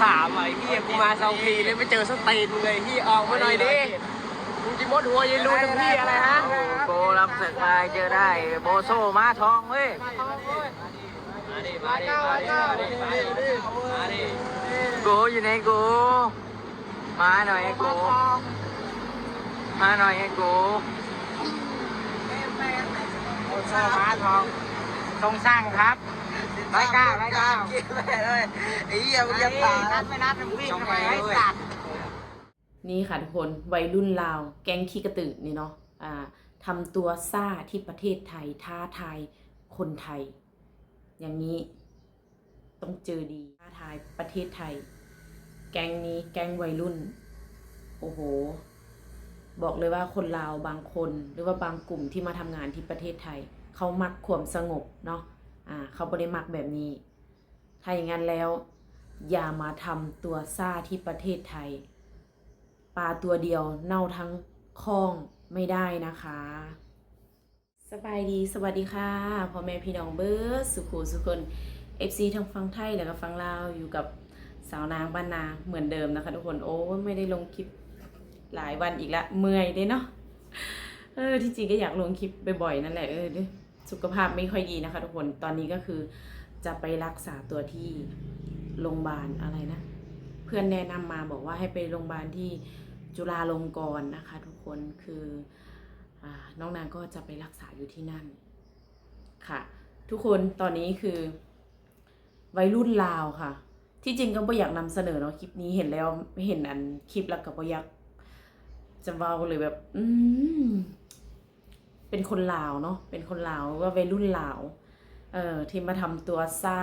ຖາມວ່າ ໄອ້ເຫຍ ກູມາສອງປີ ແລ້ວໄປເຈີສະເຕນ ມຶງເລີຍ ເຫຍ ອອກມາໜ້ອຍເດ ມຶງຊິໝົດຫົວຍາຍລຸນເປັນເຫຍອະໄລ ຮະ? ໂກລຳສະກາຍເຈີໄດ້ ໂບໂຊມາທອງເວີຍ ມາເດ້ ມາເດ້ ມາເດ້ ໂກຢູ່ໃນໂກ ມາໜ້ອຍໂກ ມາໜ້ອຍໂກ ໂກໂຊມາທອງ ຊົງຊ່າງຄັບ ໄລກ້າ ໄລກ້າ ໄອ້ເຫຍ ມຶງຢ່າຕາຍ ນັດໄປນັດ ມັນວິ່ງໄປ ໄອ້ສັດ. ນີ້ຄ່ະທຸກຄົນ ໄວລຸ້ນລາວ ແກ້ງຂີ້ກະຕືນີ້ເນາະ ອ່າ ທຳຕົວຊ້າທີ່ປະເທດໄທ ທ້າທາຍຄົນໄທ ຢ່າງນີ້ ຕ້ອງເຈີດີ ທ້າທາຍປະເທດໄທ ແກ້ງນີ້ ແກ້ງໄວລຸ້ນ ໂອ້ໂຫ ບອກເລີຍວ່າຄົນລາວບາງຄົນ ຫຼືວ່າບາງກຸ່ມທີ່ມາທຳງານທີ່ປະເທດໄທ ເຂົາມັກຄວາມສະຫງົບເນາະ ອ່າ ເຂົາບໍ່ໄດ້ມັກແບບນີ້. ຖ້າຢ່າງນັ້ນແລ້ວ ຢ່າມາທຳຕົວຊ້າທີ່ປະເທດໄທ ປາຕົວດຽວເນົ່າທັງຄ້ອງ ໄມ່ໄດ້ນະຄະ. ສະບາຍດີ ສະຫວັດດີຄ່ະ ພໍ່ແມ່ພີ່ນ້ອງເບິດສູ່ຄູ່ສູ່ຄົນ ເອັຟຊີ ທັງຝັ່ງໄທ ແລະກະຝັ່ງລາວ ຢູ່ກັບສາວນາງບ້ານນາເໝືອນເດີມນະຄະທຸກຄົນ. ໂອ້ຍ ໄມ່ໄດ້ລົງຄລິບຫຼາຍວັນອີກລະ ເມື່ອຍເດ້ເນາະ. ເອີ ທີ່ຈິງກະຢາກລົງຄລິບບ່ອຍໆນັ້ນແຫຼະ ເອີ ສຸຂະພາບໄມ່ຄ່ອຍດີນະຄະທຸກຄົນ. ຕອນນີ້ກະຄືຈະໄປລັກສາຕົວທີ່ໂລງບານ ອະໄລນະ ເພື່ອນແນະນຳມາ ບອກວ່າໃຫ້ໄປໂລງບານທີ່ຈຸລາລົງກອນນະຄະທຸກຄົນ ຄື ອ່າ ນ້ອງນາງກໍຈະໄປລັກສາຢູ່ທີ່ນັ້ນຄ່ະທຸກຄົນ. ຕອນນີ້ຄືໄວລຸ້ນລາວຄ່ະ ທີ່ຈິງກໍບໍ່ຢາກນຳສະເໜີເນາະ ຄລິບນີ້ເຫັນແລ້ວ ເຫັນອັນຄລິບແລ້ວກໍບໍ່ຢາກຈະເວົ້າເລີຍ ແບບ ອືມ ເປັນຄົນລາວເນາະ ເປັນຄົນລາວ ຫຼືວ່າໄວລຸ້ນລາວ ເອີ ທີ່ມາທຳຕົວຊ້າ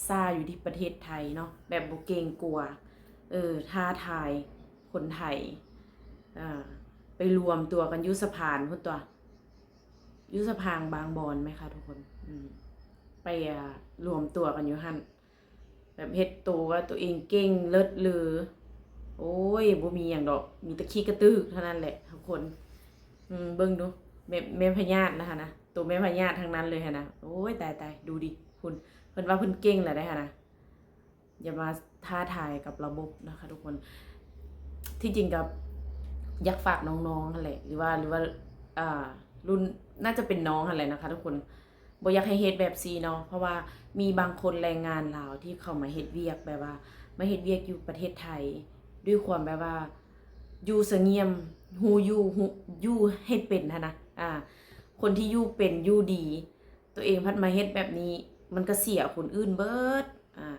ຊ້າຢູ່ທີ່ປະເທດໄທເນາະ ແບບບໍ່ເກງກົວ ເອີ ທ້າທາຍຄົນໄທ ເອີ ໄປລວມຕົວກັນຢູ່ສະພານພຸ້ນຕົວະ ຢູ່ສະພານບາງບອນແມ່ນຄ່ະທຸກຄົນ ອືມ ໄປ ອ່າ ລວມຕົວກັນຢູ່ຫັ້ນ ແບບເຮັດໂຕວ່າໂຕເອງເກັ່ງເລີດເລີ ໂອ້ຍ ບໍ່ມີຫຍັງດອກ ມີແຕ່ຂີ້ກະຕືເທົ່ານັ້ນແຫຼະທຸກຄົນ. ອືມ ເບິ່ງດູ ແມ່ ແມ່ພະຍາດນະຫັ້ນນະ ໂຕແມ່ພະຍາດທັງນັ້ນເລີຍຫັ້ນນະ. ໂອ້ຍ ຕາຍໆ ດູດິ ພຸ້ນ ເພິ່ນວ່າເພິ່ນເກັ່ງແລ້ວໃດຫັ້ນນະ. ຢ່າມາທ້າທາຍກັບລະບົບນະຄະທຸກຄົນ. ທີ່ຈິງກໍຢາກຝາກນ້ອງໆຫັ້ນແຫຼະ ຫຼືວ່າ ຫຼືວ່າ ອ່າ ລຸ້ນ ໜ້າຈະເປັນນ້ອງຫັ້ນແຫຼະນະຄະທຸກຄົນ ບໍ່ຢາກໃຫ້ເຮັດແບບຊີ້ເນາະ ເພາະວ່າມີບາງຄົນແຮງງານລາວທີ່ເຂົາມາເຮັດວຽກ ແບບວ່າມາເຮັດວຽກຢູ່ປະເທດໄທ ດ້ວຍຄວາມແບບວ່າຢູ່ສະຫງຽມ ຮູ້ຢູ່ ຮູ້ຢູ່ໃຫ້ເປັນຫັ້ນນະ. ອ່າ ຄົນທີ່ຢູ່ເປັນຢູ່ດີ ໂຕເອງພັດມາເຮັດແບບນີ້ ມັນກະເສຍຄົນອື່ນເບິດ ອ່າ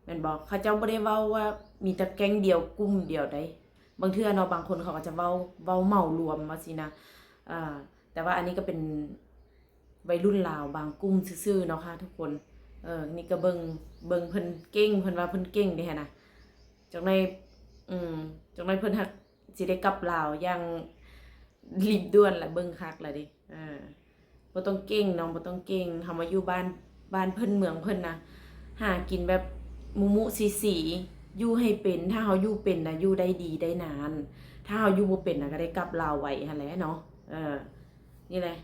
ແມ່ນບໍ່? ເຂົາເຈົ້າບໍ່ໄດ້ເວົ້າວ່າມີແຕ່ແກ້ງດຽວກຸ່ມດຽວໃດ ບາງເທື່ອເນາະ ບາງຄົນເຂົາກໍຈະເວົ້າ ເວົ້າເໝົາລວມວ່າຊີ້ນະ. ເອີ ແຕ່ວ່າອັນນີ້ກໍເປັນໄວລຸ້ນລາວບາງກຸ່ມຊື່ໆເນາະຄ່ະທຸກຄົນ. ເອີ ນີ້ກໍເບິ່ງ ເບິ່ງເພິ່ນເກັ່ງ ເພິ່ນວ່າເພິ່ນເກັ່ງເດ້ຫັ້ນນະ. ຈັກໜ້ອຍ ອືມ ຈັກໜ້ອຍເພິ່ນຫາກຊິໄດ້ກັບລາວຢ່າງລີບດ່ວນລະ ເບິ່ງຄັກລະເດ້. ເອີ ບໍ່ຕ້ອງເກັ່ງນ້ອງ ບໍ່ຕ້ອງເກັ່ງ ເຮົາມາຢູ່ບ້ານ ບ້ານເພິ່ນເມືອງເພິ່ນນະ ຫາກິນແບບມຸມຸສີໆ ຢູ່ໃຫ້ເປັນ. ຖ້າເຮົາຢູ່ເປັນນະ ຢູ່ໄດ້ດີໄດ້ນານ ຖ້າເຮົາຢູ່ບໍ່ເປັນນະ ກໍໄດ້ກັບລາວໄວຫັ້ນແຫຼະເນາະ. ເອີ ນີ້ແຫຼະ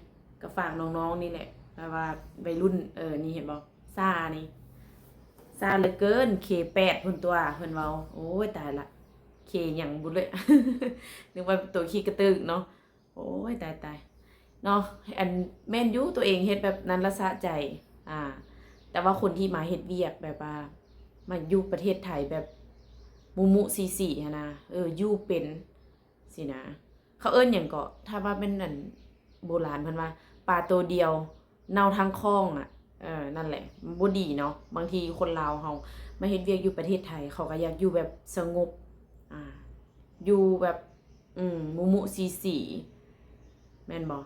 ກໍຝາກນ້ອງໆນີ້ແຫຼະ ແບບວ່າໄວລຸ້ນ. ເອີ ນີ້ເຫັນບໍ່ ຊ້ານີ້ ຊ້າເຫຼືອເກີນ ເຄແປດພຸ້ນຕົວະ ເພິ່ນເວົ້າ. ໂອ້ຍ ຕາຍລະ ເຄຫຍັງບຸເລີຍ ນຶກວ່າໂຕຂີ້ກະຕຶກເນາະ. ໂອ້ຍ ຕາຍໆ ເນາະ ອັນ ແມ່ນຢູ່ ໂຕເອງເຮັດແບບນັ້ນລະສະໃຈ ອ່າ ແຕ່ວ່າຄົນທີ່ມາເຮັດວຽກແບບວ່າ ມາຢູ່ປະເທດໄທແບບມຸມຸສີໆຫັ້ນນະ ເອີ ຢູ່ເປັນຊີ້ນະ ເຂົາເອີ້ນຫຍັງເກາະ ຖ້າວ່າແມ່ນອັນໂບລານເພິ່ນວ່າ ປາໂຕດຽວເນົ່າທັງຄ້ອງອະ. ເອີ ນັ້ນແຫຼະ ມັນບໍ່ດີເນາະ. ບາງທີຄົນລາວເຮົາມາເຮັດວຽກຢູ່ປະເທດໄທ ເຂົາກໍຢາກຢູ່ແບບສະຫງົບ ອ່າ ຢູ່ແບບ ອືມ ມຸມຸສີສີ ແມ່ນບໍ່?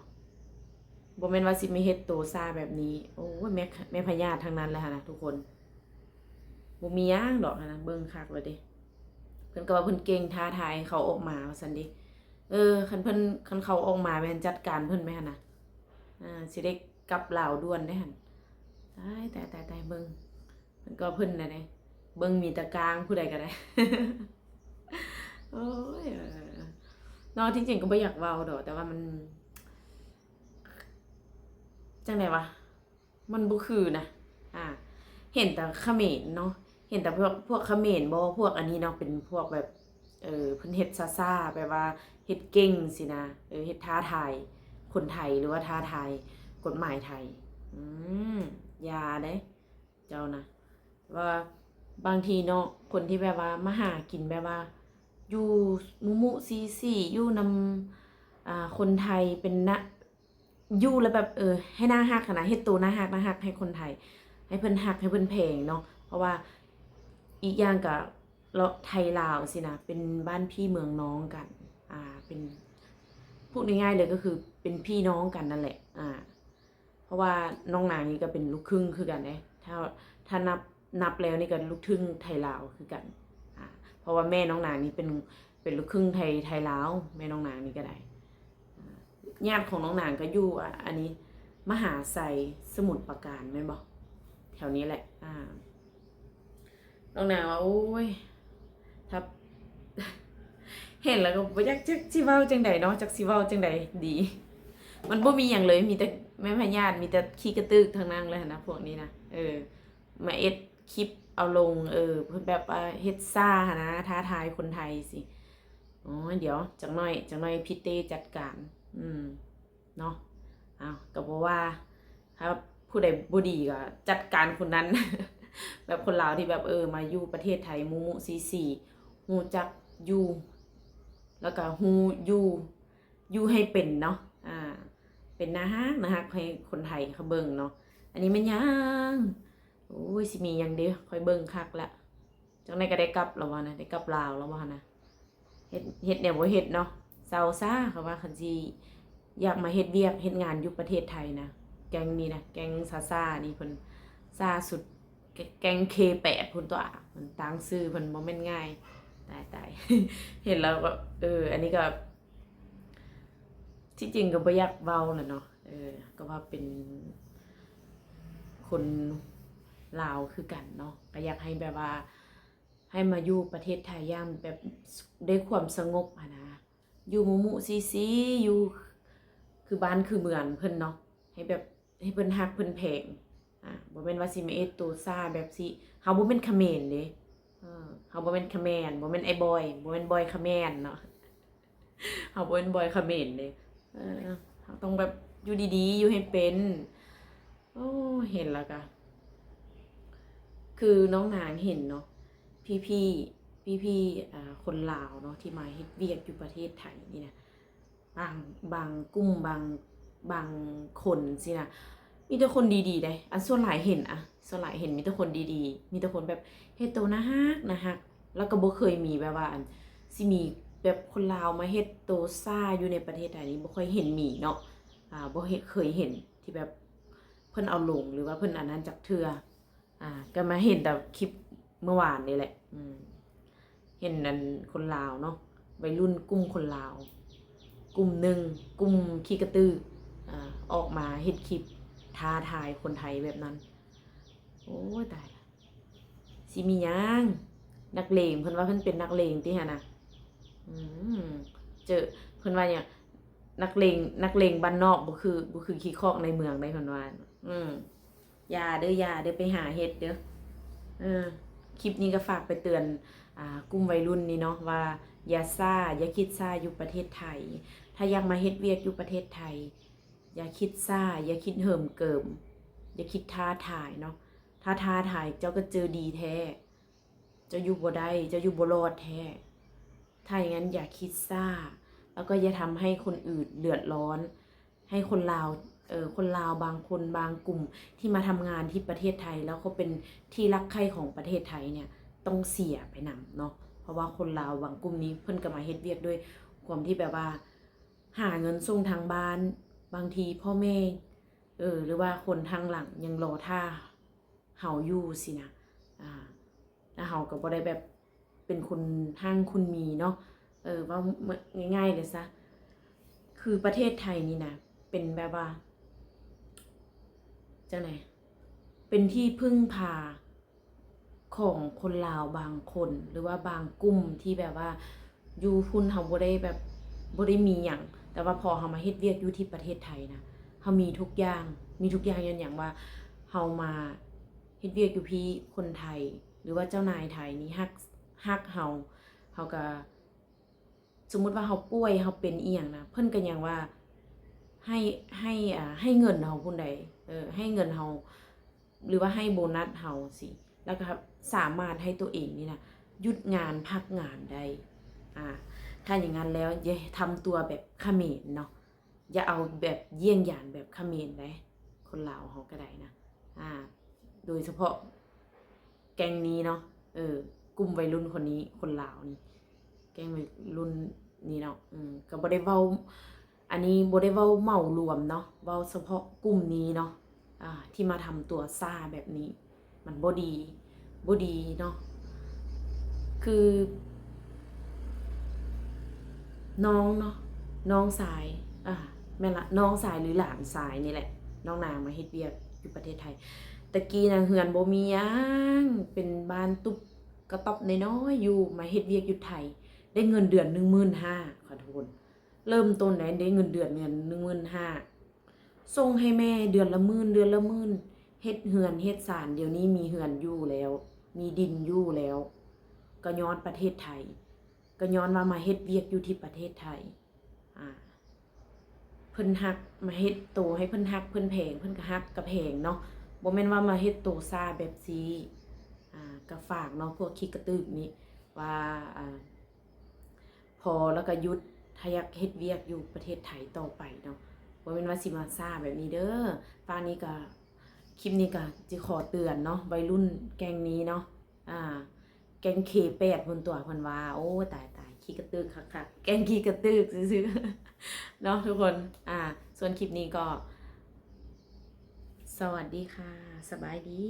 ບໍ່ແມ່ນວ່າຊິມາເຮັດໂຕຊ້າແບບນີ້. ໂອ້ຍ ແມ່ ແມ່ພະຍາດທັງນັ້ນແຫຼະຫັ້ນນະທຸກຄົນ ບໍ່ມີຫຍັງດອກຫັ້ນນະ. ເບິ່ງຄັກແລ້ວເດ້ ເພິ່ນກໍວ່າເພິ່ນເກັ່ງ ທ້າທາຍໃຫ້ເຂົາອອກມາວ່າຊັ້ນເດ້. ເອີ ຄັນເພິ່ນ ຄັນເຂົາອອກມາແມ່ນຈັດການເພິ່ນແມ່ນຫັ້ນນະ ອ່າ ຊິໄດ້ກັບລາວດ່ວນເດ້ຫັ້ນ. ຕາຍ ຕາຍ ຕາຍ ຕາຍ ເບິ່ງ ເພິ່ນກໍເພິ່ນນະເດ້ ເບິ່ງມີແຕ່ກ້າງ ຜູ້ໃດກໍໄດ້. ໂອ້ຍ ເອີ ເນາະ ທີ່ຈິງກໍບໍ່ຢາກເວົ້າດອກ ແຕ່ວ່າມັນ ຈັ່ງໃດວະ ມັນບໍ່ຄືນະ. ອ່າ ເຫັນແຕ່ຂະເໝນເນາະ ເຫັນແຕ່ພວກ ພວກຂະເໝນບໍ ພວກອັນນີ້ເນາະ ເປັນພວກແບບ ເອີ ເພິ່ນເຮັດຊ້າໆ ແບບວ່າເຮັດເກັ່ງຊີ້ນະ ເອີ ເຮັດທ້າທາຍຄົນໄທ ຫຼືວ່າທ້າທາຍກົດໝາຍໄທ. ອືມ ຢ່າເດ້ເຈົ້ານະ. ແຕ່ວ່າບາງທີເນາະ ຄົນທີ່ແບບວ່າມາຫາກິນແບບວ່າຢູ່ມຸມຸຊີຊີ ຢູ່ນຳ ອ່າ ຄົນໄທ ເປັນນະ ຢູ່ແລ້ວແບບ ເອີ ໃຫ້ໜ້າຮັກຫັ້ນນະ ເຮັດໂຕໜ້າຮັກ ໜ້າຮັກໃຫ້ຄົນໄທ ໃຫ້ເພິ່ນຮັກ ໃຫ້ເພິ່ນແພງເນາະ. ເພາະວ່າອີກຢ່າງກະເລາະໄທລາວຊີ້ນະ ເປັນບ້ານພີ່ເມືອງນ້ອງກັນ ອ່າ ເປັນ ພູດງ່າຍໆເລີຍກໍຄືເປັນພີ່ນ້ອງກັນນັ້ນແຫຼະ ອ່າ ເພາະວ່ານ້ອງນາງນີ້ກໍເປັນລູກຄຶ່ງຄືກັນເດ້ ຖ້າ ຖ້ານັບ ນັບແລ້ວນີ້ກໍລູກຄຶ່ງໄທລາວຄືກັນ ອ່າ ເພາະວ່າແມ່ນ້ອງນາງນີ້ເປັນ ເປັນລູກຄຶ່ງໄທ ໄທລາວ ແມ່ນ້ອງນາງນີ້ກໍໄດ້ ອ່າ ຍາດຂອງນ້ອງນາງກໍຢູ່ ອ່າ ອັນນີ້ ມະຫາໄຊ ສະໝຸດປາການແມ່ນບໍ່ ແຖວນີ້ແຫຼະ ອ່າ ນ້ອງນາງວ່າ ໂອ້ຍ ຖ້າ ເຫັນແລ້ວກໍບໍ່ຢາກ ຈັກຊິເວົ້າຈັ່ງໃດເນາະ ຈັກຊິເວົ້າຈັ່ງໃດດີ ມັນບໍ່ມີຫຍັງເລີຍ ມີແຕ່ແມ່ພະຍາດ ມີແຕ່ຂີ້ກະຕຶກທັງນັ້ນເລີຍຫັ້ນນະ ພວກນີ້ນະ ເອີ ມາເຮັດຄລິບເອົາລົງ ເອີ ເພິ່ນແບບວ່າເຮັດຊ້າຫັ້ນນະ ທ້າທາຍຄົນໄທຊີ້. ໂອ້ຍ ດຽວ ຈັກໜ້ອຍ ຈັກໜ້ອຍພີ່ເຕ້ຈັດການ ອືມ ເນາະ ເອົາ ກໍບໍ່ວ່າ ຖ້າຜູ້ໃດບໍ່ດີກໍຈັດການຄົນນັ້ນ ແບບຄົນລາວທີ່ແບບ ເອີ ມາຢູ່ປະເທດໄທ ມຸມຸຊີຊີ ຮູ້ຈັກຢູ່ ແລ້ວກໍຮູ້ຢູ່ ຢູ່ໃຫ້ເປັນເນາະ ອ່າ ເປັນໜ້າຮັກ ໜ້າຮັກໃຫ້ຄົນໄທເຂົາເບິ່ງເນາະ. ອັນນີ້ແມ່ນຫຍັງ? ໂອ້ຍ ຊິມີຫຍັງເດ ຂ້ອຍເບິ່ງຄັກລະ. ຈັ່ງໃດກໍໄດ້ກັບແລ້ວວ່ານະ ໄດ້ກັບລາວແລ້ວວ່ານະ ເຮັດ ເຮັດແນວບໍ່ເຮັດເນາະ ເຊົາຊາ. ເຂົາວ່າຄັນຊິຢາກມາເຮັດວຽກເຮັດງານຢູ່ປະເທດໄທນະ ແກ້ງນີ້ນະ ແກ້ງຊາຊານີ້ ເພິ່ນຊາສຸດ ແກ້ງເຄແປດພຸ້ນຕົວະ ມັນຕັ້ງຊື່ເພິ່ນບໍ່ແມ່ນງ່າຍ. ຕາຍໆ ເຫັນແລ້ວກໍ ເອີ ອັນນີ້ກໍ ທີ່ຈິງກໍບໍ່ຢາກເວົ້າແຫຼະເນາະ ເອີ ກໍວ່າເປັນຄົນລາວຄືກັນເນາະ ກໍຢາກໃຫ້ແບບວ່າ ໃຫ້ມາຢູ່ປະເທດໄທຢ່າງແບບ ດ້ວຍຄວາມສະຫງົບຫັ້ນນະ ຢູ່ມຸມຸຊີຊີ ຢູ່ຄືບ້ານຄືເມືອງເພິ່ນເນາະ ໃຫ້ແບບ ໃຫ້ເພິ່ນຮັກເພິ່ນແພງ ອ່າ ບໍ່ແມ່ນວ່າຊິມາເຮັດໂຕຊ້າແບບຊິ ເຮົາບໍ່ແມ່ນຂະເໝນເດ້ ເອີ ເຮົາບໍ່ແມ່ນຂະແມນ ບໍ່ແມ່ນໄອ້ບອຍ ບໍ່ແມ່ນບອຍຂະແມນເນາະ ເຮົາບໍ່ແມ່ນບອຍຂະເໝນເດ້ ເອີ ເຮົາຕ້ອງແບບຢູ່ດີໆ ຢູ່ໃຫ້ເປັນ. ໂອ້ ເຫັນແລ້ວກະ ຄືນ້ອງນາງເຫັນເນາະ ພີ່ໆ ພີ່ໆ ອ່າ ຄົນລາວເນາະ ທີ່ມາເຮັດວຽກຢູ່ປະເທດໄທນີ້ນະ ບາງ ບາງກຸ່ມ ບາງ ບາງຄົນຊີ້ນະ ມີແຕ່ຄົນດີໆເດ້ ອັນສ່ວນຫຼາຍເຫັນ ອະ ສ່ວນຫຼາຍເຫັນມີແຕ່ຄົນດີໆ ມີແຕ່ຄົນແບບເຮັດໂຕໜ້າຮັກ ໜ້າຮັກ ແລ້ວກໍບໍ່ເຄີຍມີແບບວ່າ ອັນ ຊິມີແບບຄົນລາວມາເຮັດໂຕຊ້າຢູ່ໃນປະເທດໄທນີ້ ບໍ່ຄ່ອຍເຫັນມີເນາະ ອ່າ ບໍ່ເຫັນ ເຄີຍເຫັນທີ່ແບບ ເພິ່ນເອົາລົງ ຫຼືວ່າເພິ່ນອັນນັ້ນຈັກເທື່ອ ອ່າ ກໍມາເຫັນແຕ່ຄລິບເມື່ອວານນີ້ແຫຼະ ອືມ ເຫັນອັນຄົນລາວເນາະ ໄວລຸ້ນກຸ່ມຄົນລາວ ກຸ່ມໜຶ່ງ ກຸ່ມຂີ້ກະຕຶກ ອ່າ ອອກມາເຮັດຄລິບທ້າທາຍຄົນໄທແບບນັ້ນ. ໂອ້ຍ ຕາຍລະ ຊິມີຫຍັງ? ນັກເລງ ເພິ່ນວ່າເພິ່ນເປັນນັກເລງຕິຫັ້ນນະ? ອືມ ເຈີ ເພິ່ນວ່າຫຍັງ? ນັກເລງ ນັກເລງບ້ານນອກ ບໍ່ຄື ບໍ່ຄືຂີ້ຄອກໃນເມືອງໃດ ເພິ່ນວ່າ. ອືມ ຢ່າເດີ ຢ່າເດີ ໄປຫາເຮັດເດີ. ເອີ ຄລິບນີ້ກໍຝາກໄປເຕືອນ ອ່າ ກຸ່ມໄວລຸ້ນນີ້ເນາະ ວ່າຢ່າຊ້າ ຢ່າຄິດຊ້າຢູ່ປະເທດໄທ. ຖ້າຢາກມາເຮັດວຽກຢູ່ປະເທດໄທ ຢ່າຄິດຊ້າ ຢ່າຄິດເຫີມເກີມ ຢ່າຄິດທ້າທາຍເນາະ. ຖ້າທ້າທາຍ ເຈົ້າກໍເຈີດີແທ້ ເຈົ້າຢູ່ບໍ່ໄດ້ ເຈົ້າຢູ່ບໍ່ລອດແທ້. ຖ້າຢ່າງນັ້ນຢ່າຄິດຊ້າ ແລ້ວກໍຢ່າທຳໃຫ້ຄົນອື່ນເດືອດຮ້ອນ ໃຫ້ຄົນລາວ ເອີ ຄົນລາວບາງຄົນບາງກຸ່ມທີ່ມາທຳງານທີ່ປະເທດໄທ ແລ້ວເຂົາເປັນທີ່ຮັກໃຄ່ຂອງປະເທດໄທເນ່ຍ ຕ້ອງເສຍໄປນຳເນາະ. ເພາະວ່າຄົນລາວບາງກຸ່ມນີ້ ເພິ່ນກໍມາເຮັດວຽກດ້ວຍຄວາມທີ່ແບບວ່າ ຫາເງິນສົ່ງທາງບ້ານ ບາງທີພໍ່ແມ່ ເອີ ຫຼືວ່າຄົນທາງຫຼັງຍັງລໍຖ້າເຮົາຢູ່ຊີ້ນະ. ອ່າ ແລ້ວເຮົາກໍບໍ່ໄດ້ແບບເປັນຄົນຮັ່ງຄົນມີເນາະ. ເອີ ເວົ້າງ່າຍໆເລີຍຊະ ຄືປະເທດໄທນີ້ນະ ເປັນແບບວ່າ ຈັ່ງໃດ ເປັນທີ່ເພິ່ງພາ ຂອງຄົນລາວບາງຄົນ ຫຼືວ່າບາງກຸ່ມທີ່ແບບວ່າຢູ່ພຸ້ນເຮົາບໍ່ໄດ້ແບບ ບໍ່ໄດ້ມີຫຍັງ ແຕ່ວ່າພໍເຮົາມາເຮັດວຽກຢູ່ທີ່ປະເທດໄທນະ ເຮົາມີທຸກຢ່າງ ມີທຸກຢ່າງຍ້ອນຫຍັງວ່າເຮົາມາເຮັດວຽກຢູ່ພີ້ ຄົນໄທ ຫຼືວ່າເຈົ້ານາຍໄທນີ້ຮັກ ຮັກເຮົາ ເຮົາກໍ ສົມມຸດວ່າເຮົາປ່ວຍ ເຮົາເປັນອີ່ຫຍັງນະ ເພິ່ນກໍຍັງວ່າໃຫ້ ໃຫ້ ອ່າ ໃຫ້ເງິນເຮົາພຸ້ນໃດ ເອີ ໃຫ້ເງິນເຮົາ ຫຼືວ່າໃຫ້ໂບນັດເຮົາຊີ້ ແລ້ວກໍສາມາດໃຫ້ຕົວເອງນີ້ນະ ຢຸດງານ ພັກງານໄດ້. ອ່າ ຖ້າຢ່າງນັ້ນແລ້ວ ຢ່າທຳຕົວແບບຂະເໝນເນາະ ຢ່າເອົາແບບຢ້ຽງຢານແບບຂະເໝນໃດ ຄົນລາວເຮົາກໍໄດ້ນະ ອ່າ ໂດຍສະເພາະແກ້ງນີ້ເນາະ ເອີ ກຸ່ມໄວລຸ້ນຄົນນີ້ ຄົນລາວນີ້ ແກ້ງໄວລຸ້ນນີ້ເນາະ ເອີ ກໍບໍ່ໄດ້ເວົ້າ ອັນນີ້ບໍ່ໄດ້ເວົ້າເໝົາລວມເນາະ ເວົ້າສະເພາະກຸ່ມນີ້ເນາະ ອ່າ ທີ່ມາທຳຕົວຊ້າແບບນີ້ ມັນບໍ່ດີ ບໍ່ດີເນາະ ຄືນ້ອງເນາະ ນ້ອງຊາຍ ອ່າ ແມ່ນລະ ນ້ອງຊາຍ ຫຼື ຫຼານຊາຍນີ້ແຫຼະ ນ້ອງນາງມາເຮັດວຽກຢູ່ປະເທດໄທ ຕະກີ້ນະເຮືອນບໍ່ມີຫຍັງ ເປັນບ້ານຕຸບກະຕ໊ອບນ້ອຍໆຢູ່ ມາເຮັດວຽກຢູ່ໄທ ໄດ້ເງິນເດືອນໜຶ່ງໝື່ນຫ້າ ຂໍໂທດ ເລີ່ມຕົ້ນໄດ້ ໄດ້ເງິນເດືອນ ເດືອນໜຶ່ງໝື່ນຫ້າ ສົ່ງໃຫ້ແມ່ເດືອນລະໝື່ນ ເດືອນລະໝື່ນ ເຮັດເຮືອນເຮັດຊານ ດຽວນີ້ມີເຮືອນຢູ່ແລ້ວ ມີດິນຢູ່ແລ້ວ ກໍຍ້ອນປະເທດໄທ ກໍຍ້ອນວ່າມາເຮັດວຽກຢູ່ທີ່ປະເທດໄທ ອ່າ ເພິ່ນຮັກ ມາເຮັດໂຕໃຫ້ເພິ່ນຮັກເພິ່ນແພງ ເພິ່ນກໍຮັກກໍແພງເນາະ ບໍ່ແມ່ນວ່າມາເຮັດໂຕຊ້າແບບຊີ້ ອ່າ ກໍຝາກເນາະ ພວກຂີ້ກະຕຶກນີ້ວ່າ ອ່າ ພໍແລ້ວກໍຢຸດ ຖ້າຢາກເຮັດວຽກຢູ່ປະເທດໄທຕໍ່ໄປເນາະ ບໍ່ແມ່ນວ່າຊິມາຊ້າແບບນີ້ເດີ. ຝາກນີ້ກໍ ຄລິບນີ້ກໍຊິຂໍເຕືອນເນາະ ໄວລຸ້ນແກ້ງນີ້ເນາະ ອ່າ ແກ້ງເຄແປດພຸ້ນຕົວະ ເພິ່ນວ່າ ໂອ້ ຕາຍໆ ຂີ້ກະຕຶກຄັກໆ ແກ້ງຂີ້ກະຕຶກຊື່ໆ ເນາະທຸກຄົນ ອ່າ ສ່ວນຄລິບນີ້ກໍ ສະຫວັດດີຄ່ະ ສະບາຍດີ.